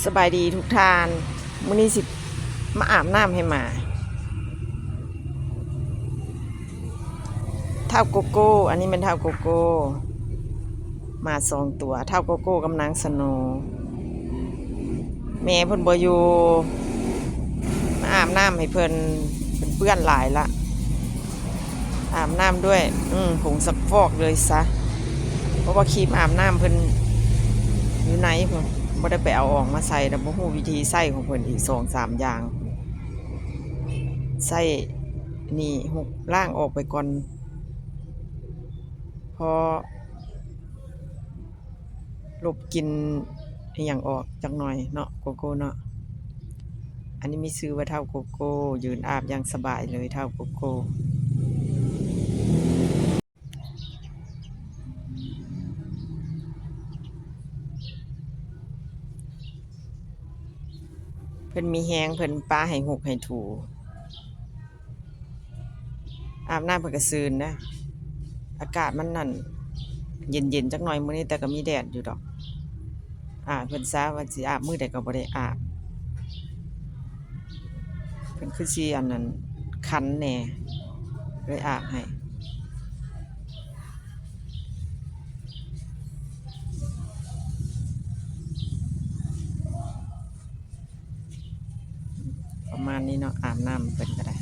ສະບາຍດີທຸກທ່ານ, ມື້ນີ້ຊິມາອາບນ້ຳໃຫ້ໝາ. ທ້າວໂກໂກ້, ອັນນີ້ແມ່ນທ້າວໂກໂກ້ ໝາສອງຕົວ, ທ້າວໂກໂກ້ກັບນາງສະໂນ. ແມ່ເພິ່ນບໍ່ຢູ່, ມາອາບນ້ຳໃຫ້ເພິ່ນ, ເພິ່ນເປື້ອນຫຼາຍລະ. ອາບນ້ຳດ້ວຍ ອືມ ຜົງຊັກຟອກເລີຍຊະ, ເພາະວ່າຄຣີມອາບນ້ຳເພິ່ນຢູ່ໃນພຸ້ນ, ບໍ່ໄດ້ໄປເອົາອອກມາໃສ່, ແລ້ວບໍ່ຮູ້ວິທີໃຊ້ຂອງເພິ່ນອີກສອງສາມຢ່າງ. ໃຊ້ນີ້ ຫົກ ລ້າງອອກໄປກ່ອນ ເພາະ ລົບກິ່ນອີ່ຫຍັງອອກຈັກໜ່ອຍເນາະ ໂກໂກ້ເນາະ. ອັນນີ້ມີຊື່ວ່າທ້າວໂກໂກ້, ຢືນອາບຢ່າງສະບາຍເລີຍ ທ້າວໂກໂກ້. ເພິ່ນມີແຮງ ເພິ່ນປະໃຫ້ຮຸກໃຫ້ຖູ. ອາບນ້ຳເພິ່ນກະຊື່ນນະ, ອາກາດມັນນັ້ນ ເຢັນໆ ຈັກໜ່ອຍມື້ນີ້, ແຕ່ກະມີແດດຢູ່ດອກ. ອາບເພິ່ນຊະ, ວ່າຊິອາບມື້ໃດກະບໍ່ໄດ້ອາບ. ເພິ່ນຄືຊິອັນນັ້ນ ຄັນແດ່ ເລີຍອາບໃຫ້. ປະມານນີ້ເນາະ, ອາບນ້ຳເພິ່ນກະໄດ້.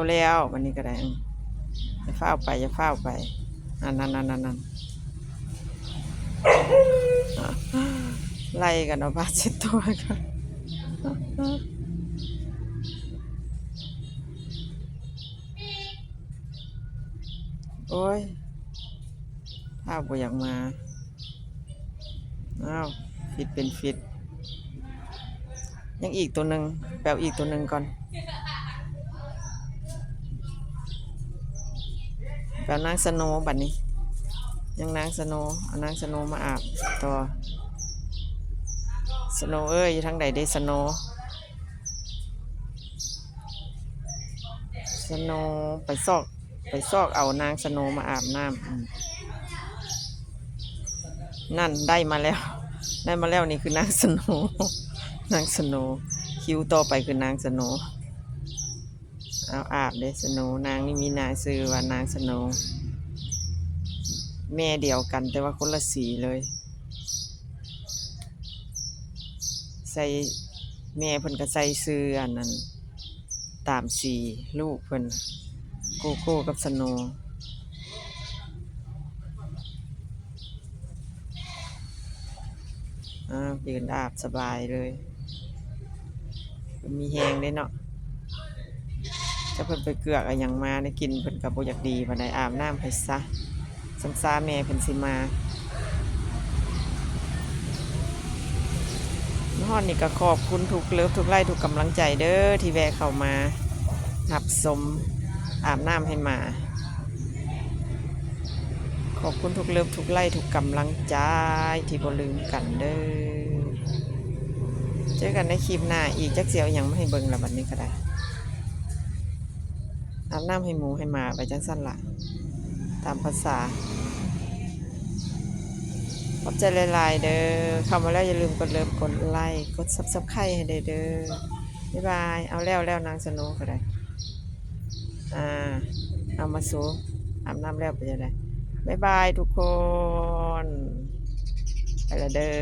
ແລ້ວໆ ບາດນີ້ກະໄດ້. ອືມ ຢ່າຟ້າວໄປ ຢ່າຟ້າວໄປ. ອັນນັ້ນ ອັນນັ້ນ ອັນນັ້ນ ໄລ່ກັນເອົາຜ້າເຊັດຕົວກັນ. ໂອ້ຍ ພາບບໍ່ຢາກມາ. ອ້າວ ຜິດເປັນຟິດ. ຍັງອີກໂຕໜຶ່ງ, ໄປເອົາອີກໂຕໜຶ່ງກ່ອນ. ໄປເອົານາງສະໂນບາດນີ້. ຍັງນາງສະໂນ, ເອົານາງສະໂນມາອາບຕໍ່. ສະໂນເອີຍ, ຢູ່ທາງໃດເດສະໂນ? ສະໂນໄປຊອກ ໄປຊອກເອົານາງສະໂນມາອາບນ້ຳ. ອືມ ນັ້ນ ໄດ້ມາແລ້ວ ໄດ້ມາແລ້ວ. ນີ້ຄືນາງສະໂນ ນາງສະໂນ. ຄິວຕໍ່ໄປຄືນາງສະໂນ. ເອົາ ອາບເດ້ສະໂນ. ນາງນີ້ມີນາ ຊື່ວ່ານາງສະໂນ. ແມ່ດຽວກັນ ແຕ່ວ່າຄົນລະສີເລີຍ. ໃສ່ ແມ່ເພິ່ນກະໃສ່ຊື່ອັນນັ້ນ ຕາມສີລູກເພິ່ນ ໂກໂກ້ກັບສະໂນ. ອ້າວ ຢືນອາບສະບາຍເລີຍ. ເພິ່ນມີແຮງເດ້ເນາະ. ຈັກເພິ່ນໄປເກືອກອີ່ຫຍັງມາ ໄດ້ກິນເພິ່ນກະບໍ່ຢາກດີປານໃດ. ອາບນ້ຳໃຫ້ຊະ ຊັ້ນຊາແມ່ເພິ່ນຊິມາ. ມາຮອດນີ້ກະຂອບຄຸນທຸກເລີບ ທຸກໄລ້ ທຸກກຳລັງໃຈເດີ ທີ່ແວ່ເຂົ້າມາຮັບຊົມອາບນ້ຳໃຫ້ໝາ. ຂອບຄຸນທຸກເລີບ ທຸກໄລ້ ທຸກກຳລັງໃຈ ທີ່ບໍ່ລືມກັນເດີ. ເຈີກັນໃນຄລິບໜ້າອີກ. ຈັກຊິເອົາຫຍັງມາໃຫ້ເບິ່ງລະ ບາດນີ້ກະໄດ້. ອາບນ້ຳໃຫ້ໝູໃຫ້ໝາໄປຈັ່ງຊັ້ນລະ ຕາມພາສາ. ຂອບໃຈຫຼາຍໆເດີ. ເຂົ້າມາແລ້ວຢ່າລືມກົດເລີບ ກົດໄລ້ ກົດຊັບສະໄຄຣບ໌ໃຫ້ແດ່ເດີ. ບາຍບາຍ. ເອົາແລ້ວ ແລ້ວນາງສະໂນກະໄດ້. ອາ ເອົາມາໂຊ ອາບນ້ຳແລ້ວເປັນຈັ່ງໃດ? ບາຍບາຍທຸກຄົນ ໄປລະເດີ.